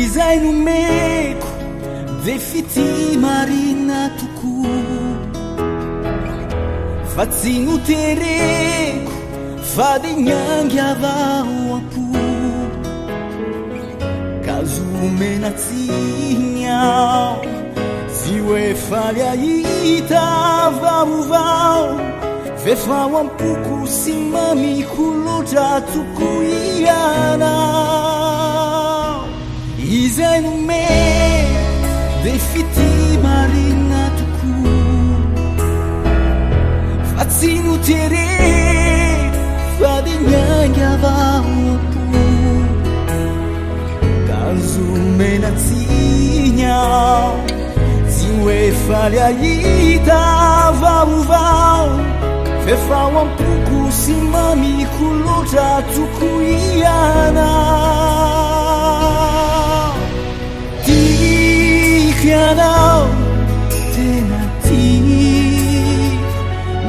Izay nomeko dia fitia marina tokoa fa tsy notereko fa dia niainga avy ao am-po ka azo omena tsiny aho tsy hoe faly ahita vaovao f'efa ao am-poko sy mamiko loatra tokoa ianao. Izay nomeko dia fitia marina tokoa fa tsy notereko fa dia niainga avy ao am-po ka azo omena tsiny aho tsy hoe faly ahita vaovao f'efa ao am-poko sy mamiko loatra tokoa ianao. Tiako ianao, tena tiako,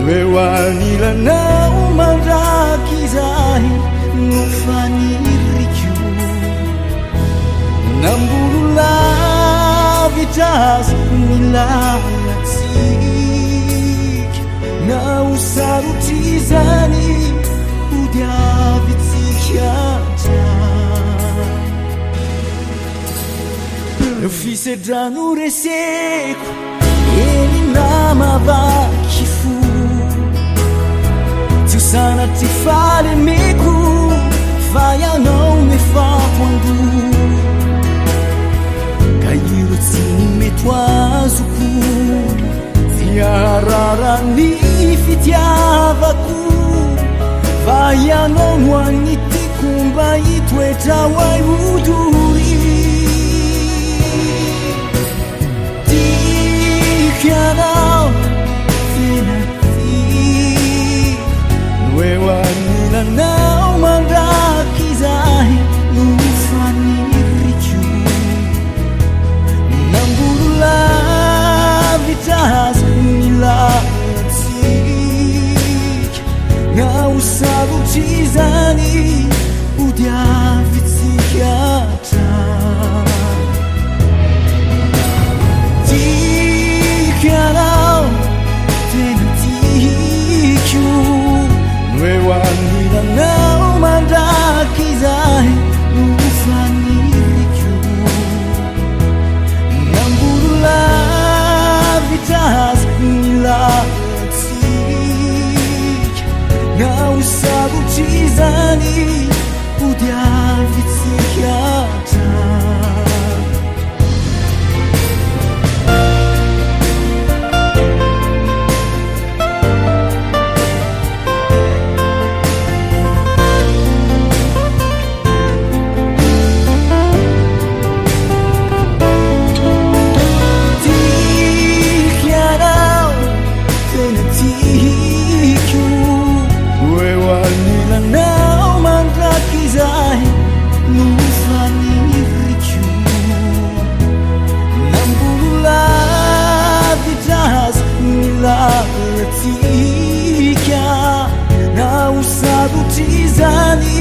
no eo anilanao mandrakizay no faniriko. Na mbola lavitra aza ny lalantsika, na ho sarotra izany hodiavintsika hatrany. Fisedrano reseko eny namavaky fo, tsy ho sanatria fahalemeko fa ianao no efa ato an-doha. Ka ireo tsiny mety ho azoko tsy haharara ny fitiavako fa ianao no an'ny tiako mba hitoetra ho ahy ho doria. Tiako ianao, tena tiako, no eo anilanao mandrakizay no faniriko. Na mbola lavitra aza ny lalantsika, na ho sarotra izany hodiavintsika hatrany. Tiako ianao, tena tiako, no eo anilanao mandrakizay no faniriko. Na mbola lavitra aza ny lalantsika, na ho sarotra izany hodiavintsika hatrany. Tiako ianao, tena tiako, ho eo anilanao mandrakizay no faniriko. Na mbola lavitra aza ny lalantsika, na ho sarotra izany.